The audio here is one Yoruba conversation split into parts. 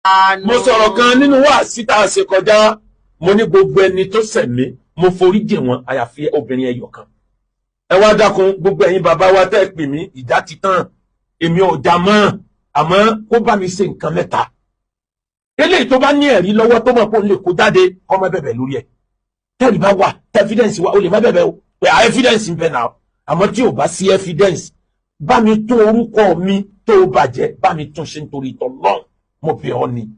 Mo sọ̀rọ̀ kan nínú wáàsí tá a ṣe kọjá. Mo ní gbogbo ẹni tó ṣẹ̀ mí, mo forí jì wọ́n, àyàfi obìnrin ẹyọ kan. Ẹ wá dákun, gbogbo ẹ̀yin bàbá wa tẹ́ ẹ pè mí, ìjà ti tán, èmi ò já mọ́. Àmọ́ kó bá mi ṣe nǹkan mẹ́ta. Eléyìí tó bá ní ẹ̀rí lọ́wọ́, tó mọ̀ pé òun lè kó jáde, kó má bẹ̀bẹ̀ lórí ẹ̀. Tẹ́rì bá wà, evidence wà, ó lè má bẹ̀bẹ̀ o, pé à evidence ń bẹ náà. Àmọ́ tí ò bá sí evidence, bá mi tún orúkọ mi tó bàjẹ́, bá mi tún ṣe nítorí tọ́lọ́n, mo bẹ̀ ọ́ ni.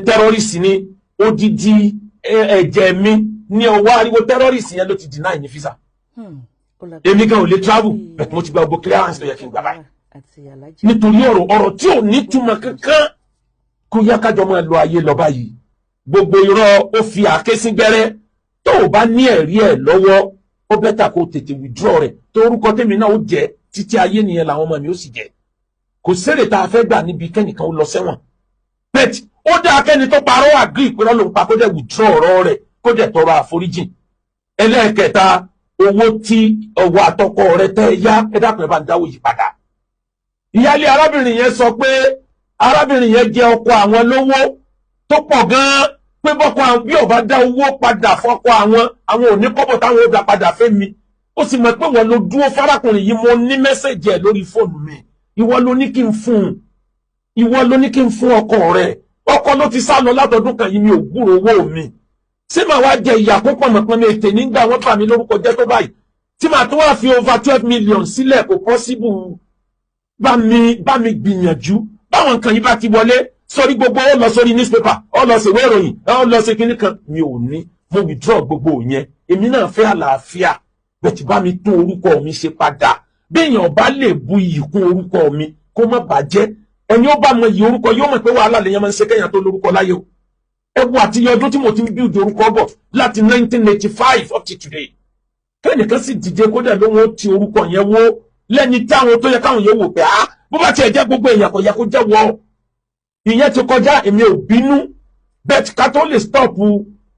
Terrorist ni odidi ẹ̀jẹ̀ mi ní ọwọ́ ariwo terrorist yẹn ló ti deny ní visa. Èmi gan ò lè travel, but mo ti gba gbogbo clearance tó yẹ kí n gbà báyìí, nítorí ọ̀rọ̀ tí ò ní túmọ̀ kankan. Kó yá kájọ máa lo ayé lọ báyìí. Gbogbo irọ́ ó fi àáké sí gbẹ́rẹ́, tó o bá ní ẹ̀rí ẹ̀ lọ́wọ́, ó better kó o tètè withdraw rẹ̀. Tó orúkọ tèmi náà ó jẹ́ títí ayé nìyẹn, làwọn ọmọ mi ó sì jẹ́. Kò sérè tá a fẹ́ gbà níbi kẹ́nìkan ó lọ sẹ́wọ̀n, but ó dáa kẹ́ni tó parọ́ agree pé ló ń pa, kó dẹ̀ withdraw ọ̀rọ̀ rẹ̀, kó dẹ̀ tọrọ àforíjìn. Ẹlẹ́ẹ̀kẹta, owó tí ọwọ́ àtọkọ rẹ̀ tẹ́ ẹ yá, ẹ dákun, ẹ bá ń dáwó yìí padà. Ìyáálé arábìnrin yẹn sọ pé arábìnrin yẹn jẹ ọkọ àwọn lówó tó pọ̀ gan-an, pé bọ́kọ àwọn bí ó bá dá owó padà fọ́kọ àwọn, àwọn ò ní kọ́bọ̀ táwọn ó dá padà fẹ́mi. Ó sì mọ̀ pé wọ́n ló dúró fárákùnrin yìí. Mo ní message ẹ̀ lórí fóònù mi. Ìwọ ló ní kí n fún un, ìwọ ló ní kí n fún ọkọ rẹ̀. Ọkọ ló ti sá lọ látọdún kan yìí, mi ò gbúrò owó mi. Ṣé màá wá jẹ ìyà kó pọ̀nmọ̀pọ̀nmọ̀ ètè nígbà wọ́n bà mí lórúkọ jẹ́ tó báyìí, tí màá tún wá fi over 12 million sílẹ̀? Kò possible. Bá mi gbìyànjú. Báwọn nǹkan yìí bá ti wọlé sórí gbogbo, ó lọ sórí newspaper, ó lọ sí ìwé ìròyìn, ó lọ sí kinní kan, mi ò ní. Mo withdraw gbogbo yẹn. Èmi náà fẹ́ àlàáfíà bẹ́ẹ̀ tí bá mi tún orúkọ mi ṣe padà. Béèyàn bá lè bu iyì kún orúkọ mi, kó má bàjẹ́. Ẹni ó bá mọ iyì orúkọ yóò mọ̀ pé wàhálà lèèyàn máa ń ṣe kẹ́yàn tó lórúkọ láyé o. Ẹ wo àti ọdún tí mo ti ń build orúkọ bọ̀ láti 1985 up to today, kẹ́nìkan sì dìde kódà ló wọ́n ti orúkọ yẹn wó lẹ́ni táwọn tó yẹ káwọn yẹn wò pé, ah, bó bá tiẹ̀ jẹ́ gbogbo èèyàn, kò yẹ kó jẹ́ wọ́. Ìyẹn ti kọjá, èmi ò bínú bẹ́ẹ̀. Ká tó lè stop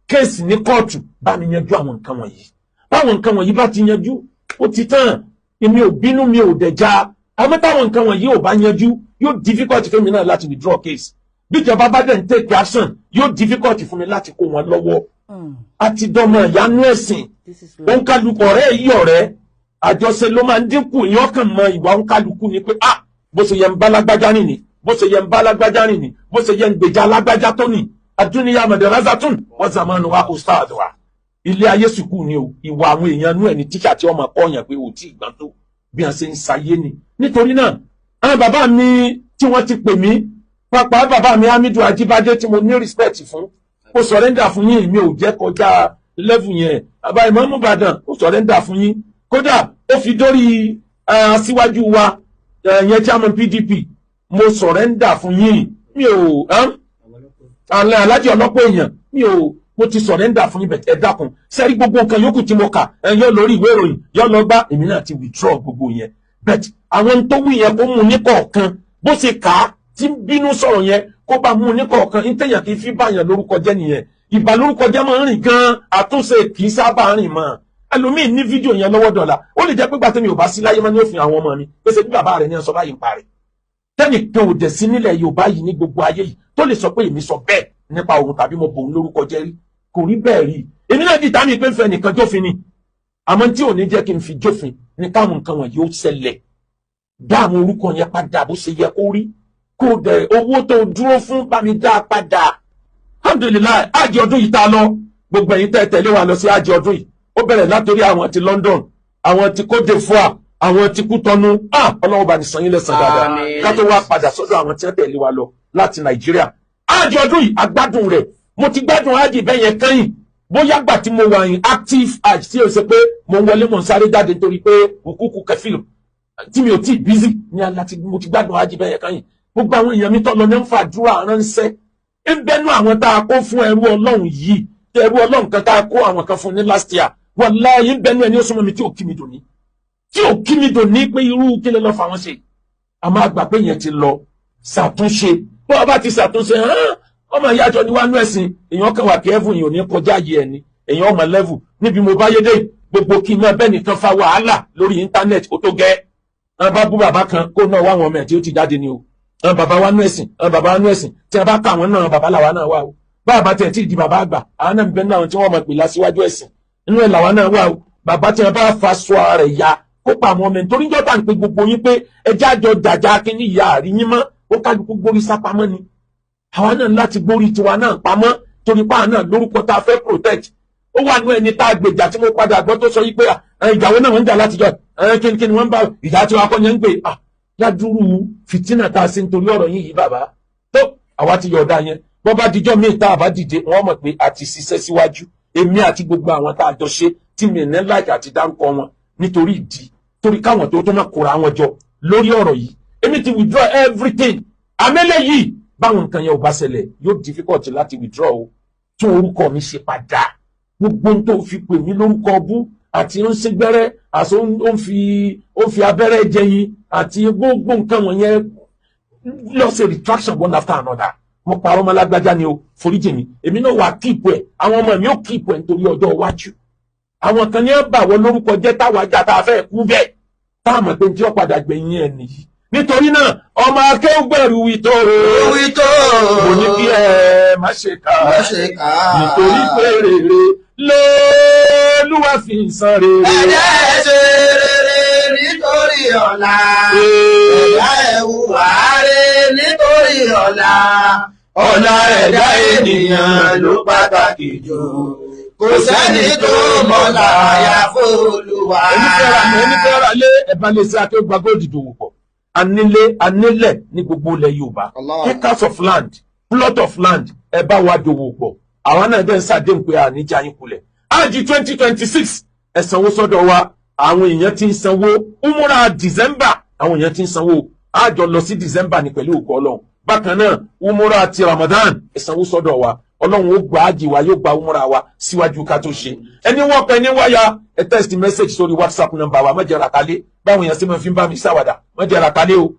case ní kóòtù, bá mi yanjú àwọn nǹkan wọ̀nyí. Báwọn nǹkan wọ̀nyí bá ti yanjú, ó ti tán. Èmi ò bínú, mi ò dẹ̀ já. Àmọ́ táwọn nǹkan wọ̀nyí ò bá yanjú, yóò difficult fún mi náà láti withdraw case. Bíjọba bá dẹ̀ ń take action, yóò difficult fún mi láti kó wọn lọ́wọ́. Àti dọ́mọ ìyanu ẹ̀sìn òǹkàlùkù, ọ̀rẹ́ yìí, ọ̀rẹ́ àjọṣe ló máa ń dínkù. Ìyẹn kàn mọ ìwà òǹkàlùkù ni pé, ah, bó ṣe yẹ ń bá lágbájá nìní, bó ṣe yẹ ń bá lágbájá nìní, bó ṣe yẹ ń gbèjà lágbájá tó nì. Àdúnyà madrasatun wa zamanu wa ustad wa. Ilé ayé sùkúù ni o. Ìwà àwọn èèyàn inú ẹ̀ ní tíṣà tí wọ́n máa kọ́yàn pé ò tí ì gbọ́n tó bí wọ́n ṣe ń ṣayé ni. Nítorí náà, àwọn bàbá mi tí wọ́n ti pè mí, pàápàá bàbá mi Hamidu Ajíbádé tí mo ní respect fún, ó surrender fún yín. Mi ò jẹ́ kọjá level yẹn. Bàbá Ìmáàmù Ìbàdàn, ó surrender fún yín. Kódà ó fi dórí aṣíwájú wa yẹn, chairman PDP, mo surrender fún yín. Mi ò alẹ́ alájẹ ọlọ́pọ̀ èèyàn, mi ò, mo ti surrender fún yín bẹ̀. Ẹ dákun, sẹ́rí gbogbo nǹkan yòókù tí mo kà, ẹ yọ lórí ìwé ìròyìn, yọ lọ gbá, èmi náà ti withdraw gbogbo yẹn. But àwọn tó wí yẹn, kó mú ní kọ̀ọ̀kan. Bó ṣe kà á tí ń bínú sọ̀rọ̀ yẹn, kó bá mú ní kọ̀ọ̀kan. Ní tẹ̀yàn kì í fi báyàn lórúkọ jẹ́ nìyẹn. Ìbà lórúkọ jẹ́ máa ń rìn gan, àtúnṣe kì í sábà rìn mọ́. Ẹlòmíì ní fídíò yẹn lọ́wọ́ dọ̀la, ó lè jẹ́ pé gbàtẹ́ mi ò bá sí láyé mọ́ ní òfin àwọn ọmọ mi pèsè bí bàbá rẹ̀ ní ọ̀sọ́ báyìí ń parí. Tẹ́nìkan ò dẹ̀ sí nílẹ̀ Yorùbá yìí, ní gbogbo ayé yìí, tó lè sọ pé èmi sọ bẹ́ẹ̀ nípa òun tàbí mo bòun lórúkọ jẹ́ rí. Kò rí bẹ́ẹ̀ rí. Èmi náà dìtà mi pé ń fẹ́ nìkan jófin ni. Àmọ́ tí ò ní jẹ́ kí n fi jófin ní káwọn nǹkan wọ̀nyí ó ṣẹlẹ̀. Dá àwọn orúkọ yẹn padà bó ṣe yẹ kó rí, kó dẹ̀ owó tó dúró fún, bá mi dá padà. Alhamdulillahi, ájì ọdún yìí tá a lọ, gbogbo ẹ̀yin tẹ́ tẹ̀lé wa lọ sí ájì ọdún yìí, ó bẹ̀rẹ̀ látòrí àwọn ti London, àwọn ti Cote d'Ivoire, àwọn ti Kútọ́nù, ah, Ọlọ́run bá ní san yín lẹ́san dáadáa. Ká tó wá padà sọ́dọ̀ àwọn tí wọ́n tẹ̀lé wa lọ láti Nàìjíríà, ájì ọdún yìí, agbádùn rẹ̀. Mo ti gbádùn ájì bẹ́ẹ̀ yẹn kẹ́yìn, bóyá gbà tí mo wà ní active hajj, tí o ṣe pé mo ń wọlé, mo ń sáré jáde nítorí pé òkúkú kẹfìlì tí mi ò tí busy ní aláti. Mo ti gbádùn hajj bẹ́ẹ̀ yẹn kẹ́yìn. Gbogbo àwọn èèyàn mi tó lọ ní ń fàdúrà ránṣẹ́ ń bẹnu. Àwọn tá a kó fún ẹrú Ọlọ́run yìí, ẹrú Ọlọ́run kan tá a kó àwọn kan fún ní last year, wàláhì, ń bẹnu ẹni ó súnmọ́ mi tí ò kí mi dùn ní, tí ò kí mi dùn ní pé irú kí lè lọ fà wọ́n ṣe. A máa gbà pé yẹn ti lọ ṣàtúnṣe. Bó o bá ti ṣàtúnṣe hàn, ọmọ ìyájọ ní wánú ẹ̀sìn. Èèyàn kan wà kẹ́fù, èèyàn ò ní kọjá yìí, ẹni èèyàn ọmọ level níbi mo bá yédè. Gbogbo kí n máa bẹ́ẹ̀ nìkan fa wàhálà lórí íńtánẹ́ẹ̀tì, ó tó gẹ́. Wọn bá bú bàbá kan, kó náà wá àwọn ọmọ ẹ̀ tí ó ti jáde ni o. Àwọn bàbá wa nú ẹ̀sìn, àwọn bàbá wa nú ẹ̀sìn, tí a bá kà wọ́n náà, bàbá làwa náà wà o. Bá a bá tẹ̀ tí ì di bàbá àgbà, àwọn náà ń bẹ náà tí wọ́n mọ̀ pé lásìwájú ẹ̀sìn inú ẹ̀ làwa náà wà o. Bàbá tí a bá fa sọ ara rẹ̀ ya kó pa àwọn ọmọ ẹ̀, nítorí jọ́tà ń pe gbogbo yín pé ẹjẹ́ àjọ jàjà kínní ìyá àrí yín mọ́, ó kálukú gbórí sápamọ́ ni. Àwa náà láti gbórí tiwa náà pamọ́, torí pa náà lórúkọ tá a fẹ́ protect. Ó wà nú ẹni tá a gbèjà tí mo padà gbọ́ tó sọ yí pé ìjàwó náà wọ́n ń jà látijọ́, kí ni wọ́n ń bá ìjà tí wàá kọ́ yẹn ń gbé ládùúrú fìtínà tá a ṣe nítorí ọ̀rọ̀ yín yìí. Bàbá tó àwa ti yọ̀ọ̀dá yẹn, bọ́ bá dijọ́ míì tá a bá dìde, wọ́n mọ̀ pé a ti ṣiṣẹ́ síwájú. Èmi àti gbogbo àwọn tá a jọ ṣe tí mi ní láìka àti dárúkọ wọn nítorí ìdí, torí káwọn tó máa kóra wọn jọ lórí ọ̀rọ̀ yìí. Èmi ti withdraw everything. Àmẹ́lẹ̀ yìí, báwọn nǹkan yẹn ò bá ṣẹlẹ̀, yóò difficult láti withdraw o. Tún orúkọ mi ṣe padà. Gbogbo ohun tó fi pè mí lórúkọ bú àti ó ń ṣe gbẹ́rẹ́ àti ó ń fi abẹ́rẹ́ jẹyin àti gbogbo nǹkan wọ̀nyẹn, lọ ṣe retraction one after another. Mo parọ́ mọ́ lágbájá ni o, foríjì mi. Èmi náà wà keep ẹ̀, àwọn ọmọ mi ò keep ẹ̀ nítorí ọjọ́ iwájú. Àwọn kan ní ẹ bà wọ́n lórúkọ jẹ́ táwa ajá tá a fẹ́ kú bẹ́ẹ̀, tá a mọ̀ pé tí ó padà gbẹ̀yìn ẹ̀ nìyí. Nítorí náà, ọmọ akéwùgbẹ̀rù wí tó Wí tó. Mo ní kí ẹ má ṣe kà Má ṣe kà á. Nítorí pé rere lóluwà fi ń san rere. Ẹ̀dá ẹ̀ ṣe rere nítorí ọ̀la. Ẹ̀dá ẹ̀ hùwà rere nítorí ọ̀la. Ọ̀la ẹ̀dá ènìyàn ló pàtàkì jù. Kò sẹ́ni tó mọ̀la àyàfó Olúwa. Ẹni fẹ́ ra, ẹni fẹ́ ra lé, ẹ̀bá lè ṣe akéwùgbà góòdì dòwò pọ̀. Anílé, anílẹ̀ ní gbogbo ilẹ̀ Yorùbá. Allah. Acres of land, plot of land, ẹ bá wa dòwò pọ̀. Àwọn náà dẹ́ ń ṣàdéhùn pé àníjà yín kulẹ̀. Ájì 2026, ẹ sanwó sọ́dọ̀ wa. Àwọn èèyàn ti ń sanwó. Umura December, àwọn èèyàn ti ń sanwó. Àjọ lọ sí December ní pẹ̀lú ògo Ọlọ́run. Bákan náà, umura ti Ramadan, ẹ sanwó sọ́dọ̀ wa. Ọlọ́run ó gba ájì wa, yóò gba umura wa síwájú ká tó ṣe. Ẹni wọ́n pẹ́ ní wáyà, ẹ text message sórí WhatsApp number wa. Má jẹ́ ra kálé báwọn èèyàn sì máa fi ń bá mi ṣàwàdà. Má jẹ́ ra kálé o.